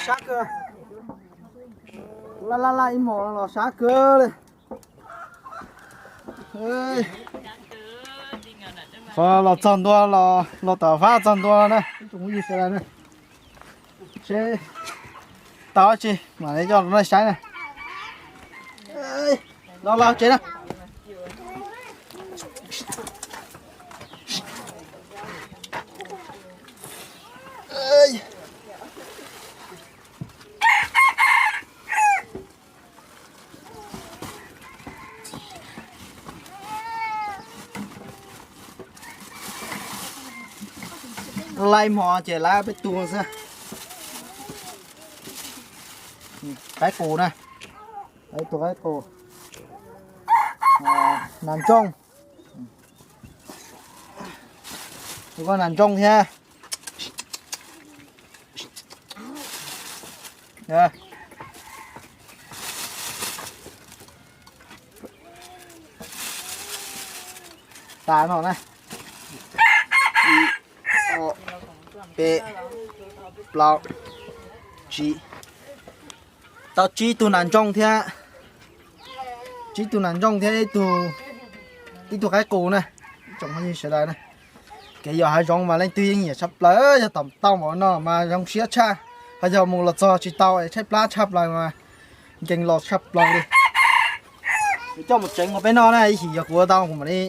Sab kawg. Laj laj laj ib hmos los sab kawg li. Qhov los txog ntua, los tom fab txog ntua na, ib tsoom phooj ywg sawv daws na. Seb tau dab tsi mam li coj rau nej saib na. Los los tsev na. Laij hmo ces lawv peb tug xwb. Qaib qus na, ib tug qaib qus, nas ntsooj, tus ko nas ntsooj thiab. Tas no na. Ib, ob, peb, plaub, tsib. Tau tsib tug nas ntsooj thiab, tsib tug nas ntsooj thiab ib tug qaib qus na. Tsoom phooj ywg sawv daws na, kev yos hav zoov mas leej twg yeej nyiam tshaj plaws, yog tom tau npaum no mas zoo siab tshaj. Ho yog mus los txog tsis tau es tshaib plab tshaj plaws mas nkees los tshaj plaws li. Kuv coj mus tsev ua peb noj na, ib chim yog kuv ua tau kuv mam li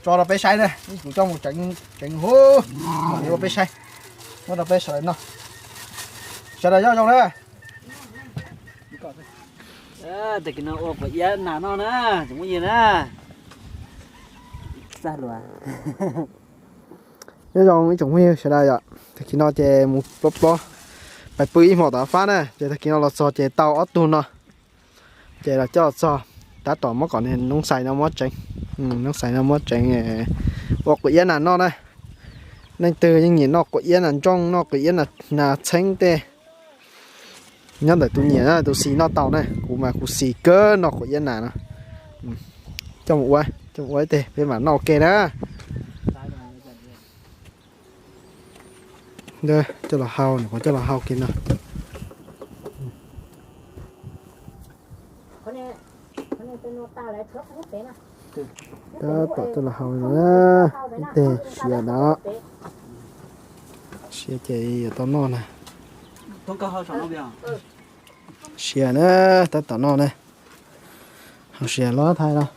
tso rau peb saib na, ib chim kuv coj mus tsev, tsev huv mam li ua peb saib, muab rau peb sawv daws noj. Sawv daws nyob zoo na. Tag kis no ua quav iab nas noj na, tsoom phooj ywg na. Nyob zoo ib tsoom phooj ywg sawv daws yom, tag kis no ces mus plob plob, pais pw ib hmos tom fab na, ces tag kis no los txog ces tau ob tug no. Ces los coj los txog, tab tom muab kom niag noob xais no muab tsev, noob xais no muab tsev ua quav iab nas noj na. Leej twg yeej nyiam noj quav iab nas ntsooj, noj quav iab nas txheeb tej. Nyob ntawm tus nyiam na, tus xis noj tau na, kuv mas kuv xis kawg noj quav iab nas no. Coj mus ua, coj mus ua ib teg peb mam noj ua ke na. Coj los hau, nyuam qhuav coj los hau kiag no. Tab tom coj los hau no na, ib teg siav no. Siav ces yuav tau noj na. Siav na, tab tom noj na. Hau siav los thaij los.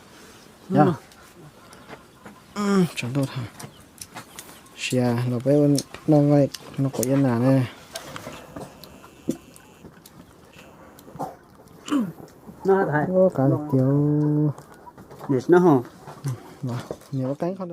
Siav los peb noj, noj quav iab nas na. Ua qab tiag. Niam ua qeeb qhov